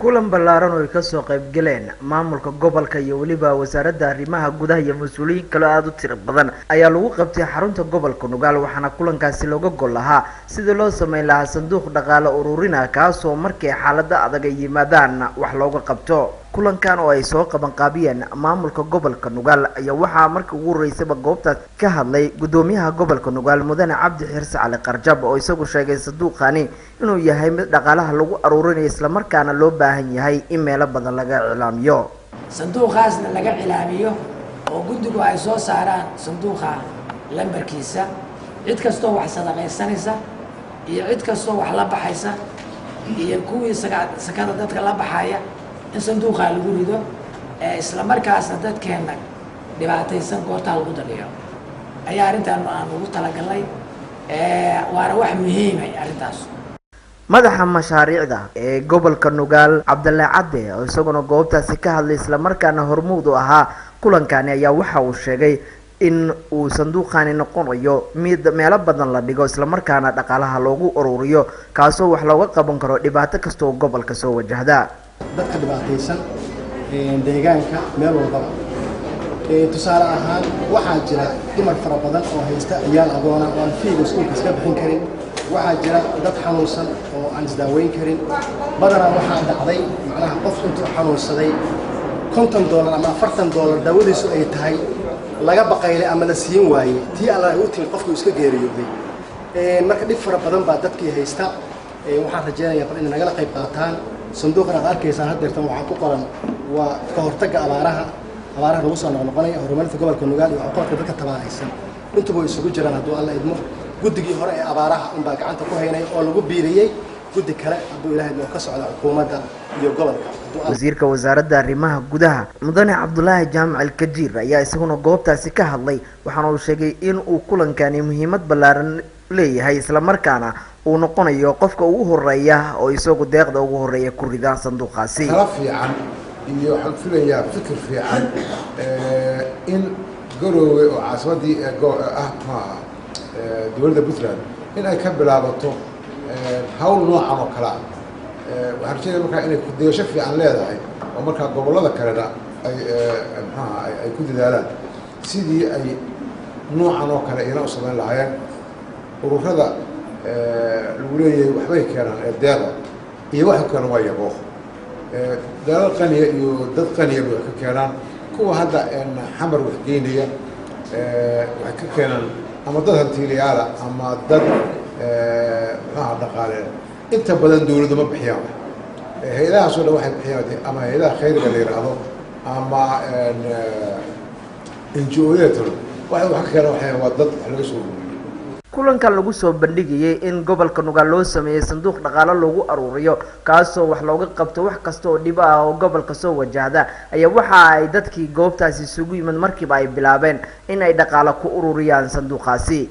Kulan ballaaran oo ay ka soo qayb galeen maamulka gobolka iyo weliba wasaaradda arrimaha gudaha iyo mas-uuliyiin kale aada u tiro badan ayaa lagu qabtay xarunta gobolka Nugaal, waxaana kulankaasi looga gol lahaa sidii loo sameyn lahaa sanduuq dhaqaale ururina kaasoo markay xaalada adag ay yimaadaan wax looga qabto. Kulankan oo ay soo qaban qaabiyeen maamulka gobolka Nugaal ayaa waxaa markii ugu horeysayba goobtaas ka hadlay gudoomiyaha gobolka Nugaal Mudane Cabdi Xirsi Cali Qarjab oo isagu sheegay sanduuqani inuu yahay mid dhaqaalaha lagu aruurinayo isla markaana loo baahan yahay in meelo badan laga cilaamiyo. Sanduuqaasna laga cilaamiyo oo guddigu ay soo saaraan sanduuqa lambarkiisa, cid kastoo wax sadaqaysanaysa iyo cid kastoo wax la baxaysa iyo kuwii sakada dadka la baxaya in sanduuqa lagu rido, isla markaasna dadkeena dhibaataysan goortaa lagu daliyo ayaa arrintan aan ugu talagalnay, waana wax muhiim ah arrintaas. Madaxa mashaariicda ee gobolka Nugaal Cabdulle Cadde oo isaguna goobtaasi ka hadlay isla markaana hormuud u ahaa kulankani ayaa waxa uu sheegay in uu sanduuqani noqonayo mid meelo badan la dhigo isla markaana dhaqaalaha loogu ururiyo kaasoo wax looga qaban karo dhibaato kasta oo gobolka soo wajahda. Dadka dhibaataysan deegaanka meel walbaba, tusaale ahaan waxaa jira dumar fara badan oo haysta ciyaal agoona oo aan fiiga iskuulka iska bixin karin, waxaa jira dad xanuunsan oo aan isdaaweyn karin. Badanaa waxaa dhacday macnaha qof intuu xanuunsaday $50 ama $40 daawadiisu ay tahay laga baqaylay ama la siin waayey, tii alla ay u timid qofkii iska geeriyooday. Marka dhib fara badan baa dadkii haysta. Waxaan rajaynayaa bal inay nagala qayb qaataan sanduuqan aad arkaysaan haddeertan waxaa ku qoran waa ka hortagga abaaraha, abaaraha lagu soo noqnoqonaya, horumarinta gobolka Nugaal iyo waxqabadka dadka tabaanaysan intuba way isugu jiraan. Hadduu Alla idmo guddigii hore ee abaaraha unbaa gacanta ku haynay oo lagu biiriyey guddi kale hadduu Ilaahay idmo ka socda xukuumadda iyo gobolka. Wasiirka wasaaradda arrimaha gudaha Mudane Cabdulaahi Jaamac Alkajiir ayaa isaguna goobtaasi ka hadlay, waxaana uu sheegay in uu kulankani muhiimad ballaaran leeyahay isla markaana uu noqonayo qofka ugu horeeya oo isagu deeqda ugu horeeya ku rida sanduuqaasi. Talo fiican iyo waxaan filayaa fikir fiican in Garowe oo caasimaddii ah maaha dowladda Puntland in ay ka bilaabato hawl noocan oo kale ah. Waxaan rajeynaya markaa inay ku-dayasho fiican leedahay oo markaa gobollada kalena ay maxaaha ay ku dadaalaan sidii ay noocan oo kale iyana u samayn lahaayeen. Ururada lagu leeyahay waxbay keenaan ee deeqa iyo waxa keenan waa yabo dalal qaniya iyo dad qaniya bay wax ka keenaan. Kuwa hadda xamar wax geynaya waxay ka keenaan ama dad hantiilayaala ama dad maxaaha dhaqaaleen. Inta badan dowladdu ma bixiyaan, hay-adahaas oo dhan waxay bixiyaan ama hay-adaha khayriga la yidhaahdo ama NGO-yada waxay wax ka keenaan waxay waa dad wax laga soo ururiyey. Kulankan lagu soo bandhigayay in gobolka Nugaal loo sameeyay sanduuq dhaqaale loogu aruuriyo kaasoo wax looga qabto wax kasta oo dhib ah oo gobolka soo wajahda ayaa waxa ay dadkii goobtaasi isugu yimid markiiba ay bilaabeen in ay dhaqaale ku ururiyaan sanduuqaasi.